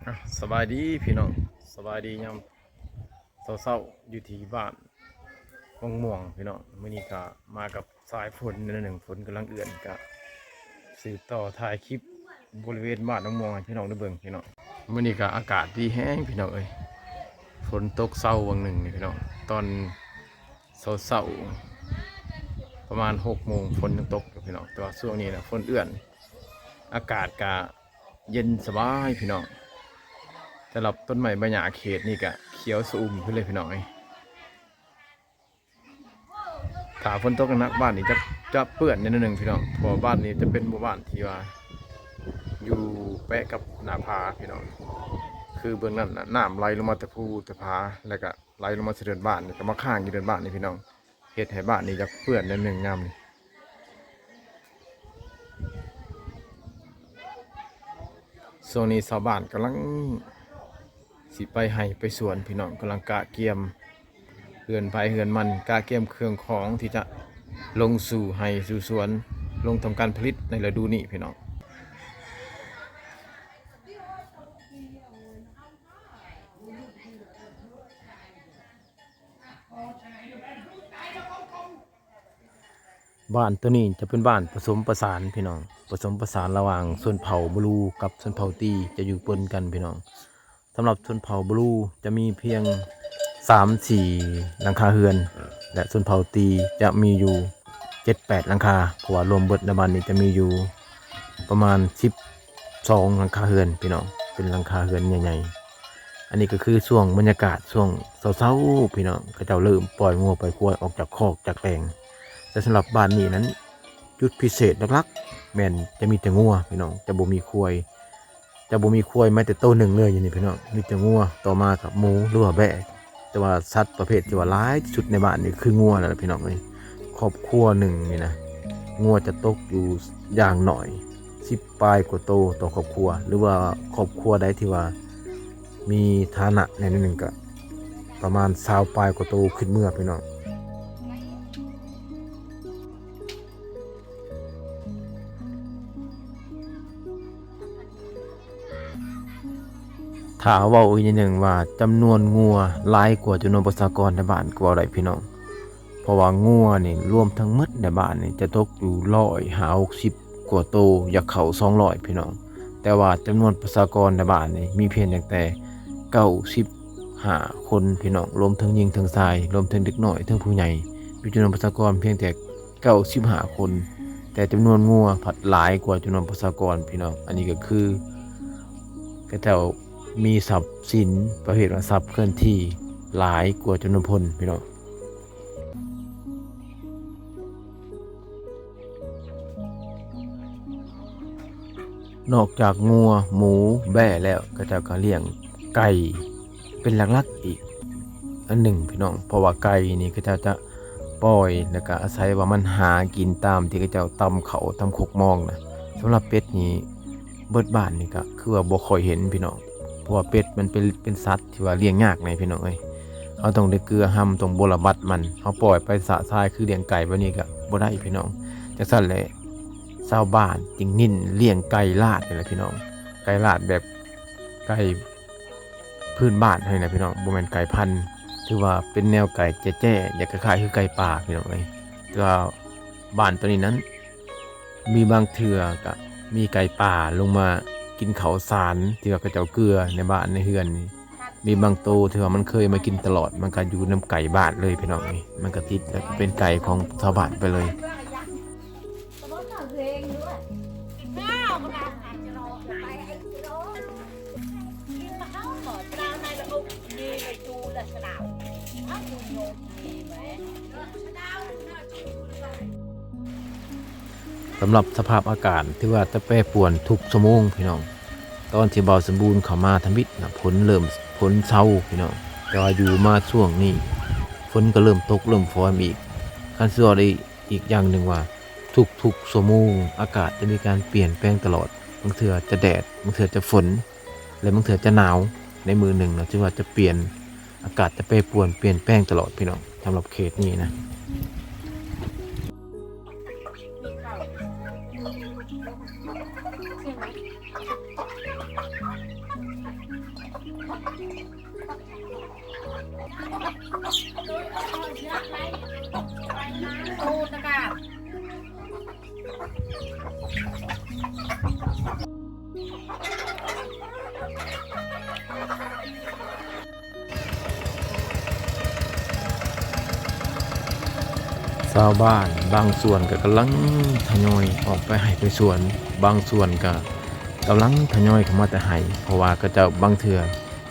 ອ່ະ ສະບາຍດີພີ່ນ້ອງ ສະບາຍດີຍາມເຊົ້າໆ ຢູ່ທີ່ບ້ານວັງມ່ວງພີ່ນ້ອງ. ມື້ນີ້ກະມາກັບສາຍຝົນໜ້ອຍໜຶ່ງ ຝົນກຳລັງເອື້ອນ ກະສືບຕໍ່ຖ່າຍຄລິບບໍລິເວນບ້ານວັງມ່ວງໃຫ້ພີ່ນ້ອງໄດ້ເບິ່ງພີ່ນ້ອງ. ມື້ນີ້ກະອາກາດດີແຮງພີ່ນ້ອງເອີຍ ຝົນຕົກເຊົາຫວ່າງໜຶ່ງນີ້ພີ່ນ້ອງ ຕອນເຊົ້າໆ ປະມານຫົກໂມງຝົນຍັງຕົກຢູ່ພີ່ນ້ອງ ແຕ່ວ່າຊ່ວງນີ້ນະຝົນເອື້ອນ ອາກາດກະເຢັນສະບາຍພີ່ນ້ອງ. ສຳລັບຕົ້ນໄມ້ໃບຫຍ້າເຂດນີ້ກະຂຽວຊະອຸ່ມຂຶ້ນເລີຍພີ່ນ້ອງເອີຍ. ຖ້າຝົນຕົກໜັກໆ ບ້ານນີ້ຈະ ຈະເປື້ອນແດ່ໜ້ອຍໜຶ່ງພີ່ນ້ອງ ເພາະວ່າບ້ານນີ້ຈະເປັນໝູ່ບ້ານທີ່ວ່າຢູ່ແປະກັບໜ້າຜາພີ່ນ້ອງ. ຄືເບື້ອງນັ້ນນະ ນ້ຳໄຫຼລົງມາແຕ່ພູແຕ່ຜາ ແລ້ວກະໄຫຼລົງມາໃສ່ເຮືອນບ້ານ ແລ້ວກະມາຄ້າງຢູ່ເຮືອນບ້ານນີ້ພີ່ນ້ອງ. ເຮັດໃຫ້ບ້ານນີ້ຢາກເປື້ອນໜ້ອຍໜຶ່ງຍາມນີ້. ຊ່ວງນີ້ຊາວບ້ານກຳລັງຊິໄປໄຮ່ໄປສວນພີ່ນ້ອງ ກຳລັງກະກຽມເຮືອນໃຜເຮືອນມັນ ກະກຽມເຄື່ອງຂອງທີ່ຈະລົງສູ່ໄຮ່ສູ່ສວນ ລົງທຳການຜະລິດໃນລະດູນີ້ພີ່ນ້ອງ. ບ້ານໂຕນີ້ຈະເປັນບ້ານປະສົມປະສານພີ່ນ້ອງ ປະສົມປະສານລະຫວ່າງຊົນເຜົ່າບລູກັບຊົນເຜົ່າຕີ ຈະຢູ່ປົນກັນພີ່ນ້ອງ. ສຳລັບຊົນເຜົ່າບລູຈະມີພຽງສາມສີ່ຫຼັງຄາເຮືອນ ແລະ ຊົນເຜົ່າຕີຈະມີຢູ່ເຈັດແປດຫຼັງຄາ ເພາະວ່າລວມເບິດໃນບ້ານນີ້ຈະມີຢູ່ປະມານສິບ ສອງຫຼັງຄາເຮືອນພີ່ນ້ອງ ເປັນຫຼັງຄາເຮືອນໃຫຍ່ໆ. ອັນນີ້ກະຄືຊ່ວງບັນຍາກາດຊ່ວງເຊົ້າໆ ພີ່ນ້ອງ ເຂົາເຈົ້າເລີ່ມປ່ອຍງົວປ່ອຍຄວາຍອອກຈາກຄອກຈາກແລງ. ແຕ່ສຳລັບບ້ານນີ້ນັ້ນ ຈຸດພິເສດຫຼັກໆ ແມ່ນຈະມີແຕ່ງົວພີ່ນ້ອງ ຈະບໍ່ມີຄວາຍ ຈະບໍ່ມີຄວາຍແມ້ແຕ່ໂຕໜຶ່ງເລີຍຢູ່ນີ້ພີ່ນ້ອງ ມີແຕ່ງົວ ຕໍ່ມາກະໝູ ຫຼືວ່າແບ້. ແຕ່ວ່າສັດປະເພດທີ່ວ່າຫຼາຍທີ່ສຸດໃນບ້ານນີ້ຄືງົວແລ້ວລະພີ່ນ້ອງເອີຍ. ຄອບຄົວໜຶ່ງນີ້ນະ ງົວຈະຕົກຢູ່ຢ່າງໜ້ອຍສິບປາຍກວ່າໂຕຕໍ່ຄອບຄົວ ຫຼືວ່າຄອບຄົວໃດທີ່ວ່າມີຖານະແດ່ໜ້ອຍໜຶ່ງກະປະມານຊາວປາຍກວ່າໂຕຂຶ້ນເມືອພີ່ນ້ອງ. ຖ້າເວົ້າອີກໜ້ອຍໜຶ່ງວ່າຈຳນວນງົວຫຼາຍກວ່າຈຳນວນປະຊາກອນໃນບ້ານກະເວົ້າໄດ້ພີ່ນ້ອງ ເພາະວ່າງົວນີ້ລວມທັງໝົດໃນບ້ານນີ້ຈະຕົກຢູ່ຮ້ອຍຫ້າຫົກສິບກວ່າໂຕ ຢາກເຂົ້າສອງຮ້ອຍພີ່ນ້ອງ. ແຕ່ວ່າຈຳນວນປະຊາກອນໃນບ້ານນີ້ມີພຽງແຕ່ເກົ້າສິບຫ້າຄົນພີ່ນ້ອງ ລວມເຖິງຍິງເຖິງຊາຍ ລວມເຖິງເດັກນ້ອຍເຖິງຜູ້ໃຫຍ່ ມີຈຳນວນປະຊາກອນພຽງແຕ່ ເກົ້າສິບຫ້າຄົນ ແຕ່ຈຳນວນງົວພັດຫຼາຍກວ່າຈຳນວນປະຊາກອນພີ່ນ້ອງ. ອັນນີ້ກະຄືເຂົາເຈົ້າມີຊັບສິນປະເພດວ່າຊັບເຄື່ອນທີ່ຫຼາຍກວ່າຈຳນວນຄົນພີ່ນ້ອງ. ນອກຈາກງົວ ໝູ ແບ້ແລ້ວ ເຂົາເຈົ້າກະລ້ຽງໄກ່ ເປັນຫຼັກໆອີກອັນໜຶ່ງພີ່ນ້ອງ ເພາະວ່າໄກ່ນີ້ເຂົາເຈົ້າຈະປ່ອຍ ແລ້ວກະອາໄສວ່າມັນຫາກິນຕາມທີ່ເຂົາເຈົ້າຕຳເຂົ້າຕຳຄົກມອງນະ. ສຳລັບເປັດນີ້ເບິດບ້ານນີ້ກະຄືວ່າບໍ່ຄ່ອຍເຫັນພີ່ນ້ອງ ເພາະວ່າເປັດມັນເປັນ ເປັນສັດທີ່ວ່າລ້ຽງຍາກແດ່ພີ່ນ້ອງເອີຍ. ເຮົາຕ້ອງໄດ້ເກືອຫຳ ຕ້ອງບົວລະບັດມັນ ເຮົາປ່ອຍໄປຊະຊາຍຄືລ້ຽງໄກ່ແບບນີ້ກະບໍ່ໄດ້ພີ່ນ້ອງ. ຈັ່ງຊັ້ນແຫຼະ ຊາວບ້ານຈຶ່ງເນັ້ນລ້ຽງໄກ່ລາດນີ້ແຫຼະພີ່ນ້ອງ ໄກ່ລາດແບບໄກ່ ພື້ນບ້ານເຮົານີ້ນະພີ່ນ້ອງ ບໍ່ແມ່ນໄກ່ພັນ ຖືວ່າເປັນແນວໄກ່ແຈ້ໆ ຢາກຄ້າຍໆຄືໄກ່ປ່າພີ່ນ້ອງເອີຍ. ແຕ່ວ່າບ້ານໂຕນີ້ນັ້ນ ມີບາງເທື່ອກະມີໄກ່ປ່າລົງມາກິນເຂົ້າສານທີ່ວ່າເຂົາເຈົ້າເກືອໃນບ້ານໃນເຮືອນນີ້ ມີບາງໂຕທີ່ວ່າມັນເຄີຍມາກິນຕະຫຼອດ ມັນກະຢູ່ນຳໄກ່ບ້ານເລີຍພີ່ນ້ອງເອີຍ ມັນກະຕິດ ແລ້ວກະເປັນໄກ່ຂອງຊາວບ້ານໄປເລີຍ. ສຳລັບສະພາບອາກາດ ຖືວ່າຈະແປປວນທຸກຊົ່ວໂມງພີ່ນ້ອງ. ຕອນທີ່ບ່າວສົມບູນເຂົ້າມາທຳອິດນະ ຝົນເລີ່ມ ຝົນເຊົາພີ່ນ້ອງ ແຕ່ວ່າຢູ່ມາຊ່ວງນີ້ ຝົນກະເລີ່ມຕົກເລີ່ມຝອຍມາອີກ. ຄັນຊິເວົ້າໄດ້ ອີກຢ່າງໜຶ່ງວ່າ ທຸກໆຊົ່ວໂມງອາກາດຈະມີການປ່ຽນແປງຕະຫຼອດ ບາງເທື່ອຈະແດດ ບາງເທື່ອຈະຝົນ ແລະ ບາງເທື່ອຈະໜາວ. ໃນມື້ໜຶ່ງນະ ຖືວ່າຈະປ່ຽນ ອາກາດຈະແປປວນປ່ຽນແປງຕະຫຼອດພີ່ນ້ອງ ສຳລັບເຂດນີ້ນະ. ເສຍງຫຍັງ? ຊາວບ້ານບາງສ່ວນກໍກຳລັງທະຍອຍອອກໄປໄຮ່ໄປສວນ, ບາງສ່ວນກໍກຳລັງທະຍອຍເຂົ້າມາແຕ່ໄຮ່ ເພາະວ່າເຂົາເຈົ້າ ບາງເທື່ອ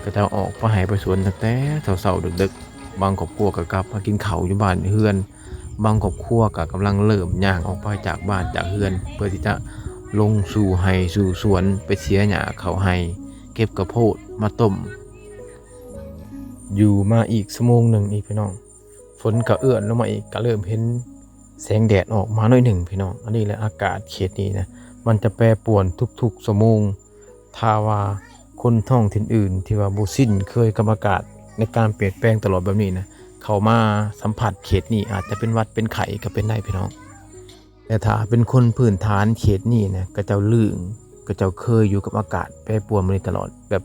ເຂົາເຈົ້າອອກໄປໄຮ່ໄປສວນຕັ້ງແຕ່ເຊົ້າໆ ດຶກໆ, ບາງຄອບຄົວກໍກັບມາກິນເຂົ້າຢູ່ບ້ານເຮືອນ, ບາງຄອບຄົວກໍກຳລັງເລີ່ມຍ່າງອອກໄປຈາກບ້ານຈາກເຮືອນ ເພື່ອທີ່ຈະລົງສູ່ໄຮ່ສູ່ສວນ ໄປເສຍຫຍ້າເຂົ້າໄຮ່ ເກັບກະໂພດມາຕົ້ມ. ຢູ່ມາອີກຊົ່ວໂມງໜຶ່ງອີກ ພີ່ນ້ອງ, ຝົນກະເອື້ອນລົງມາອີກ, ກະເລີ່ມເຫັນແສງແດດອອກມາໜ້ອຍໜຶ່ງ ພີ່ນ້ອງ. ອັນນີ້ແຫຼະ ອາກາດເຂດນີ້ນະ ມັນຈະແປປວນທຸກໆຊົ່ວໂມງ. ຖ້າວ່າຄົນທ້ອງຖິ່ນອື່ນທີ່ວ່າບໍ່ຊິນເຄີຍກັບອາກາດໃນການປ່ຽນແປງຕະຫຼອດແບບນີ້ນະ ເຂົ້າມາສຳຜັດເຂດນີ້ ອາດຈະເປັນຫວັດເປັນໄຂ້ກໍເປັນໄດ້ ພີ່ນ້ອງ. ແຕ່ຖ້າເປັນຄົນພື້ນຖານເຂດນີ້ນະ ເຂົາເຈົ້າລຶ້ງ, ເຂົາເຈົ້າເຄີຍຢູ່ກັບອາກາດແປປວນແບບນີ້ຕະຫຼອດ, ແບບ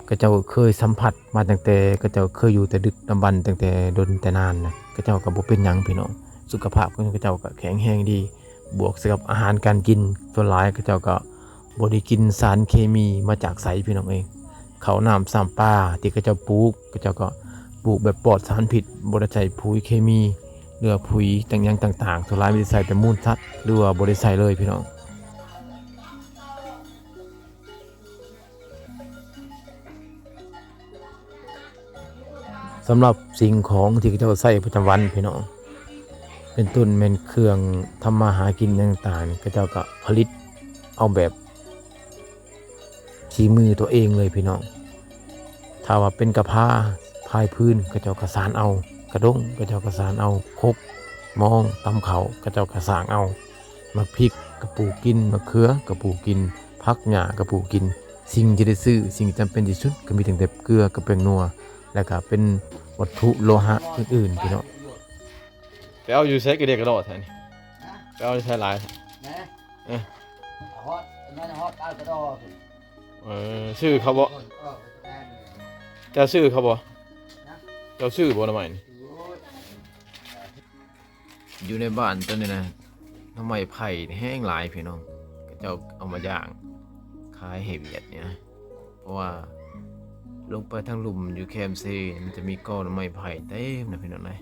ເຂົາເຈົ້າເຄີຍສຳຜັດມາຕັ້ງແຕ່ ເຂົາເຈົ້າເຄີຍຢູ່ແຕ່ດຶກດຳບັນ ຕັ້ງແຕ່ດົນແຕ່ນານນະ, ເຂົາເຈົ້າກໍບໍ່ເປັນຫຍັງ ພີ່ນ້ອງ. ສຸຂະພາບຂອງເຂົາເຈົ້າກໍແຂງແຮງດີ, ບວກໃສ່ກັບອາຫານການກິນ, ສ່ວນຫຼາຍເຂົາເຈົ້າກໍບໍ່ໄດ້ກິນສານເຄມີມາຈາກໃສ ພີ່ນ້ອງເອີຍ. ເຂົ້ານ້ຳຊຳປາທີ່ເຂົາເຈົ້າປູກ ເຂົາເຈົ້າກໍປູກແບບປອດສານພິດ, ບໍ່ໄດ້ໃສ່ປຸ໋ຍເຄມີ ຫຼືວ່າປຸ໋ຍຕ່າງຫຍັງຕ່າງໆ, ສ່ວນຫຼາຍມີແຕ່ໃສ່ແຕ່ມູນສັດ ຫຼືວ່າບໍ່ໄດ້ໃສ່ເລີຍ ພີ່ນ້ອງ. ສຳລັບສິ່ງຂອງທີ່ເຂົາເຈົ້າໃຊ້ປະຈຳວັນ ພີ່ນ້ອງ, ເປັນຕົ້ນແມ່ນເຄື່ອງທຳມາຫາກິນຫຍັງຕ່າງໆ ເຂົາເຈົ້າກໍຜະລິດເອົາແບບ ສີມືຕົວເອງເລີຍພີ່ນ້ອງ. ຖ້າວ່າເປັນກະພາພາຍພື້ນ ເຂົາເຈົ້າກະສານເອົາ, ກະດົງ ເຂົາເຈົ້າກະສານເອົາ, ຄົກ ມອງ ຕຳເຂົ້າ ເຂົາເຈົ້າກະສ້າງເອົາ, ໝາກພິກກະປູກກິນ, ໝາກເຂືອກະປູກກິນ, ຜັກຫຍ້າກະປູກກິນ. ສິ່ງທີ່ໄດ້ຊື້ ສິ່ງທີ່ຈຳເປັນທີ່ສຸດ ກະມີຕັ້ງແຕ່ເກືອກັບແປ້ງນົວ ແລ້ວກະເປັນວັດຖຸໂລຫະອື່ນໆ ພີ່ນ້ອງ. ໄປເອົາຢູ່ໃສກະເດກະດໍ້ແທ້ນີ້? ໄປເອົາຢູ່ໃສຫຼາຍແທ້? ເອີ ຮອດ ແມ່ນຮອດການກະດໍ້. ເອີ ຊື້ເຂົາບໍ່? ເຈົ້າຊື້ເຂົາບໍ່? ເຈົ້າຊື້ບໍ່ໜໍ່ໄມ້ນີ້? ຢູ່ໃນບ້ານຕອນນີ້ນະ ໜໍ່ໄມ້ໄຜ່ແຮງຫຼາຍພີ່ນ້ອງ, ເຂົາເຈົ້າເອົາມາຍ່າງຂາຍໃຫ້ຫວຽດນີ້ນະ. ເພາະວ່າລົງໄປທາງລຸ່ມຢູ່ແຄມເຊ ມັນຈະມີກໍໜໍ່ໄມ້ໄຜ່ເຕັມນະພີ່ນ້ອງເອີຍ.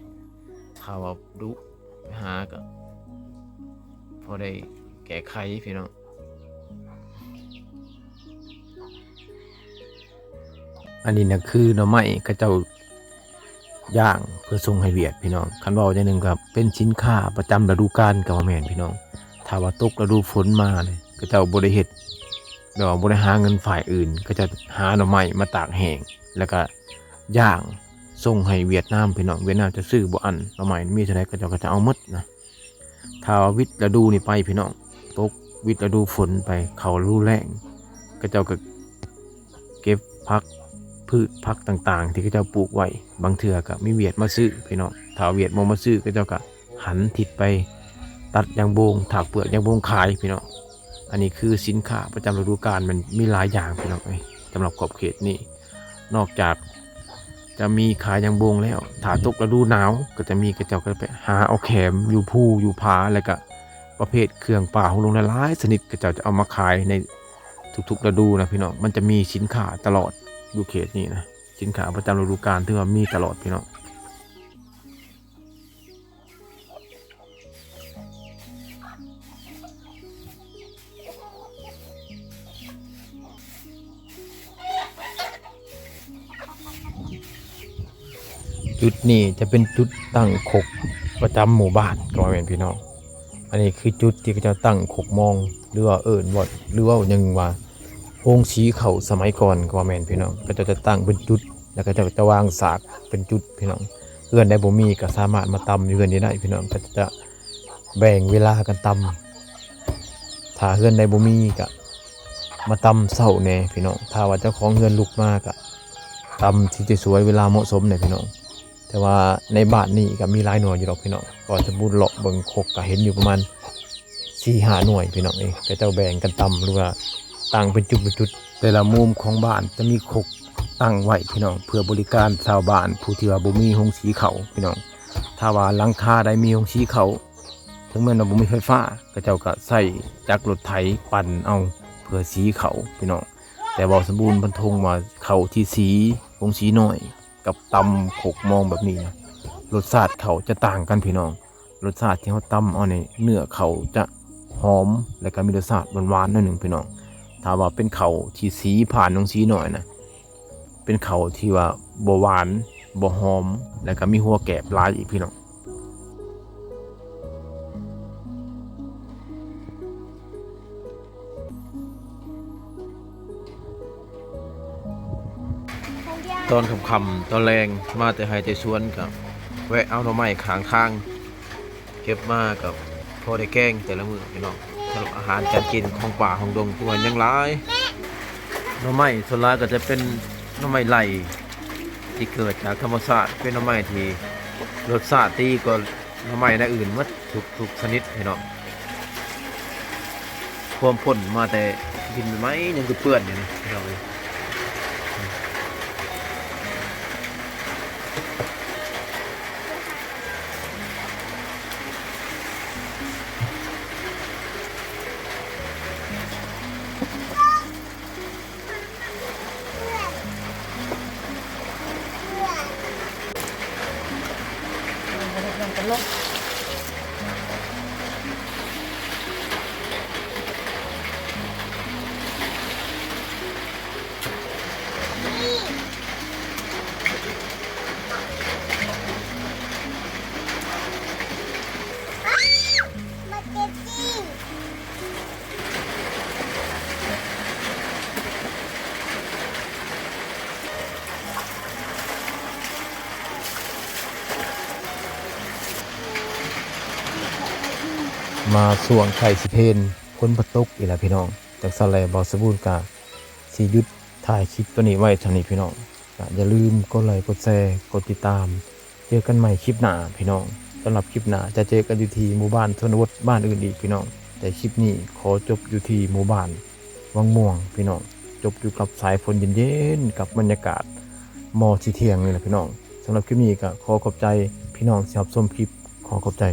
ຖ້າວ່າດຸໄປຫາກໍພໍໄດ້ແກ້ໄຂພີ່ນ້ອງ. ອັນນີ້ນະຄືໜໍ່ໄມ້ເຂົາເຈົ້າ ຍ່າງເພື່ອສົ່ງໃຫ້ຫວຽດພີ່ນ້ອງ. ຄັນເວົ້າຢ່າງໜຶ່ງກໍເປັນສິນຄ້າປະຈຳລະດູການກໍວ່າແມ່ນພີ່ນ້ອງ. ຖ້າວ່າຕົກລະດູຝົນມານີ້ ເຂົາເຈົ້າບໍ່ໄດ້ເຮັດ ແບບວ່າບໍ່ໄດ້ຫາເງິນຝ່າຍອື່ນ, ເຂົາເຈົ້າຫາໜໍ່ໄມ້ມາຕາກແຫ້ງ ແລ້ວກໍຍ່າງສົ່ງໃຫ້ຫວຽດນາມພີ່ນ້ອງ. ຫວຽດນາມຈະຊື້ບໍ່ອັ້ນ, ໜໍ່ໄມ້ມີເທົ່າໃດເຂົາເຈົ້າກໍຈະເອົາໝົດນະ. ຖ້າວ່າວິດລະດູນີ້ໄປພີ່ນ້ອງ, ຕົກວິດລະດູຝົນໄປ ເຂົ້າລະດູແລ້ງ ເຂົາເຈົ້າກໍເກັບຜັກ ພືດຜັກຕ່າງໆ ທີ່ເຂົາເຈົ້າປູກໄວ້. ບາງເທື່ອກໍມີຫວຽດມາຊື້ພີ່ນ້ອງ, ຖ້າຫວຽດບໍ່ມາຊື້ ເຂົາເຈົ້າກໍຫັນທິດໄປຕັດຢາງບົງ ຖາກເປືອກຢາງບົງຂາຍພີ່ນ້ອງ. ອັນນີ້ຄືສິນຄ້າປະຈຳລະດູການ ມັນມີຫຼາຍຢ່າງພີ່ນ້ອງເອີຍ ສຳລັບຂອບເຂດນີ້. ນອກຈາກຈະມີຂາຍຢາງບົງແລ້ວ, ຖ້າຕົກລະດູໜາວກໍຈະມີ ເຂົາເຈົ້າກໍໄປຫາເອົາແຂມຢູ່ພູຢູ່ຜາ, ແລ້ວກະປະເພດເຄື່ອງປ່າໂຫລົງຫຼາຍໆຊະນິດ ເຂົາເຈົ້າຈະເອົາມາຂາຍໃນທຸກໆລະດູນະພີ່ນ້ອງ. ມັນຈະມີສິນຄ້າຕະຫຼອດຢູ່ເຂດນີ້ນະ, ສິນຄ້າປະຈຳລະດູການຖືວ່າມີຕະຫຼອດພີ່ນ້ອງ. ຈຸດນີ້ຈະເປັນຈຸດຕັ້ງຄົກປະຈຳໝູ່ບ້ານ ກໍວ່າແມ່ນພີ່ນ້ອງ. ອັນນີ້ຄືຈຸດທີ່ເຂົາເຈົ້າຕັ້ງຄົກມອງ ຫຼືວ່າເອີ້ນວ່າ ຫຼືເວົ້າຫຍັງວ່າ ໂຮງສີເຂົ້າສະໄໝກ່ອນກໍວ່າແມ່ນພີ່ນ້ອງ. ເຂົາເຈົ້າຈະຕັ້ງເປັນຈຸດ ແລ້ວເຂົາເຈົ້າຈະວາງສາກເປັນຈຸດພີ່ນ້ອງ. ເຮືອນໃດບໍ່ມີກໍສາມາດມາຕຳຢູ່ເຮືອນນີ້ໄດ້ພີ່ນ້ອງ. ເຂົາຈະແບ່ງເວລາກັນຕຳ, ຖ້າເຮືອນໃດບໍ່ມີກໍມາຕຳເຊົ້າແດ່ພີ່ນ້ອງ. ຖ້າວ່າເຈົ້າຂອງເຮືອນລຸກມາກໍຕຳທີ່ສວຍເວລາເໝາະສົມແດ່ພີ່ນ້ອງ. ແຕ່ວ່າໃນບ້ານນີ້ກໍມີຫຼາຍໜ່ວຍຢູ່ດອກພີ່ນ້ອງ. ກໍສົມມຸດເລາະເບິ່ງຄົກກໍເຫັນຢູ່ປະມານ ສີ່ຫ້າໜ່ວຍພີ່ນ້ອງເອີຍ. ເຂົາເຈົ້າແບ່ງກັນຕຳ ຫຼືວ່າຕັ້ງເປັນຈຸດເປັນຈຸດ ແຕ່ລະມຸມຂອງບ້ານຈະມີຄົກຕັ້ງໄວ້ພີ່ນ້ອງ ເພື່ອບໍລິການຊາວບ້ານຜູ້ທີ່ວ່າບໍ່ມີໂຮງສີເຂົ້າພີ່ນ້ອງ. ຖ້າວ່າຫຼັງຄາໃດມີໂຮງສີເຂົ້າ ເຖິງແມ່ນວ່າບໍ່ມີໄຟຟ້າ ເຂົາເຈົ້າກໍໃຊ້ຈັກລົດໄຖປັ່ນເອົາເພື່ອສີເຂົ້າພີ່ນ້ອງ. ແຕ່ເວົ້າສະບູນພັນທົງວ່າເຂົ້າທີ່ສີ ໂຮງສີນ້ອຍ ກັບຕຳໂຄກມອງແບບນີ້ນະ ລົດຊາດເຂົ້າຈະຕ່າງກັນພີ່ນ້ອງ. ລົດຊາດທີ່ເຮົາຕຳເອົານີ້ ເນື້ອເຂົ້າຈະຫອມ ແລະກະມີລົດຊາດຫວານໆໜ້ອຍໜຶ່ງພີ່ນ້ອງ. ຖ້າວ່າເປັນເຂົ້າທີ່ສີຜ່ານໂຮງສີນ້ອຍນະ ເປັນເຂົ້າທີ່ວ່າບໍ່ຫວານ ບໍ່ຫອມ ແລະກະມີຫົວແກບຫຼາຍອີກພີ່ນ້ອງ. ຕອນຄ່ຳໆ ຕອນແລງ ມາແຕ່ໄຮ່ແຕ່ສວນ ກໍແວະເອົາໜໍ່ໄມ້ຂ້າງທາງ ເກັບມາກໍພໍໄດ້ແກງແຕ່ລະມື້ພີ່ນ້ອງ. ສຳລັບອາຫານການກິນຂອງປ່າຂອງດົງ ຄືວ່າຍັງຫຼາຍ. ໜໍ່ໄມ້ສ່ວນຫຼາຍກໍຈະເປັນໜໍ່ໄມ້ໄລ່ ທີ່ເກີດຈາກທຳມະຊາດ ເປັນໜໍ່ໄມ້ທີ່ລົດຊາດດີກວ່າ ໜໍ່ໄມ້ແນວອື່ນໝົດທຸກ ທຸກຊະນິດພີ່ນ້ອງ. ຄວາມພົ້ນມາແຕ່ດິນໃໝ່ໆ ຍັງເປື້ອນຢູ່ນີ້ພີ່ນ້ອງເອີຍ. ມາຊ່ວງໃກ້ຊິເພນ ຝົນກໍຕົກອີກແລ້ວພີ່ນ້ອງ. ຈັ່ງຊັ້ນແຫຼະ ບ່າວສະບູນກະຊິຢຸດຖ່າຍຄລິບໂຕນີ້ໄວ້ເທົ່ານີ້ພີ່ນ້ອງ. ກະຢ່າລືມກົດໄລ ກົດແຊ ກົດຕິດຕາມ. ເຈີກັນໃໝ່ຄລິບໜ້າພີ່ນ້ອງ. ສຳລັບຄລິບໜ້າຈະເຈີກັນຢູ່ທີ່ໝູ່ບ້ານຊົນນະບົດບ້ານອື່ນອີກພີ່ນ້ອງ. ແຕ່ຄລິບນີ້ຂໍຈົບຢູ່ທີ່ໝູ່ບ້ານວັງມ່ວງພີ່ນ້ອງ. ຈົບຢູ່ກັບສາຍຝົນເຢັນໆ ກັບບັນຍາກາດໝໍ່ຊິທ່ຽງນີ້ແຫຼະພີ່ນ້ອງ. ສຳລັບຄລິບນີ້ກໍຂໍຂອບໃຈພີ່ນ້ອງທີ່ຮັບຊົມຄລິບ. ຂໍຂອບໃຈ.